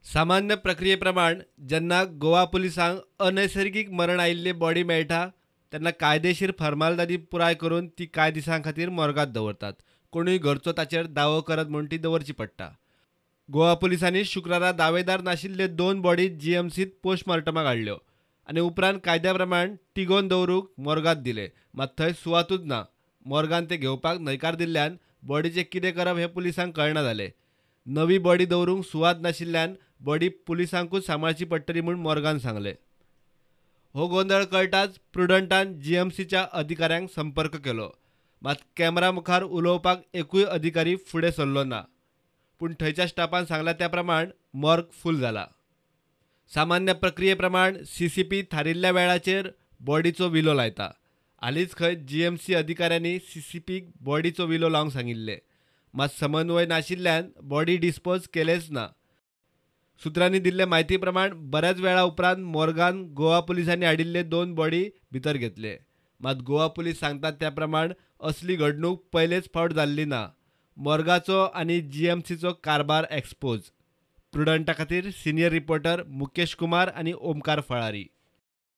सामान्य प्रक्रिये प्रमाण जेन्ना गोवा पुलिसांक अनैसर्गीक मरण आयिल्ली बॉडी मेळटा तेन्ना कायदेशीर फॉर्मालिटी पुराय करून ती कांय दिसां खातीर मोर्गांत दवरतात. कोणूय घरचो ताचेर दावो करत म्हूण ती दवरची पडटा. गोवा पुलिसांनी शुक्रारा दावेदार नाशिल्ले 2 बॉडी जीएमसीत पोस्टमार्टमाक हाडल्यो आनी उपरांत कायद्या प्रमाण तिगोवन दवरूंक मोर्गांत दिले. मात थंय सुवातूच ना. मोर्गान ते घेवपाक न्हयकार दिल्ल्यान बॉडीचें कितें करप हें पुलिसांक कळना जालें. नवी बॉडी दवरूंक सुवात नाशिल्ल्यान बॉडी पुलिसांकूच सांबाळची पडटली म्हूण मोर्गान सांगलें. हो गोंदळ कळटाच प्रुडंटान जीएमसीच्या अधिकाऱ्यांक संपर्क केलो. मात कॅमेरा मुखार उलोवपाक एकूय अधिकारी फुडें सरलो ना. पूण थंयच्या स्टाफान सांगला त्या प्रमाण मॉर्ग फूल जाला. सामान्य प्रक्रिये प्रमाण सीसीपी थारिल्ल्या वेळाचेर बॉडीचो विलो लायता. हालींच खंय जीएमसी अधिकाऱ्यांनी सीसीपीक बॉडीचो विलो लावंक सांगिल्लें. मात समन्वय नाशिल्ल्यान बॉडी डिस्पोज केलेच ना. सुत्रांनी दिल्ले म्हायती प्रमाण बऱ्याच वेळा उपरांत मोर्गान गोवा पुलिसांनी हाडिल्ले 2 बॉडी भितर घेतले. मात गोवा पुलीस सांगतात त्या प्रमाण असली घडणूक पयलेच फावट जाल्ली ना. मोर्गाचो आनी जीएमसीचो कारभार एक्सपोज. प्रुडंटा खातीर सिनियर रिपोर्टर मुकेश कुमार आनी ओमकार फळारी.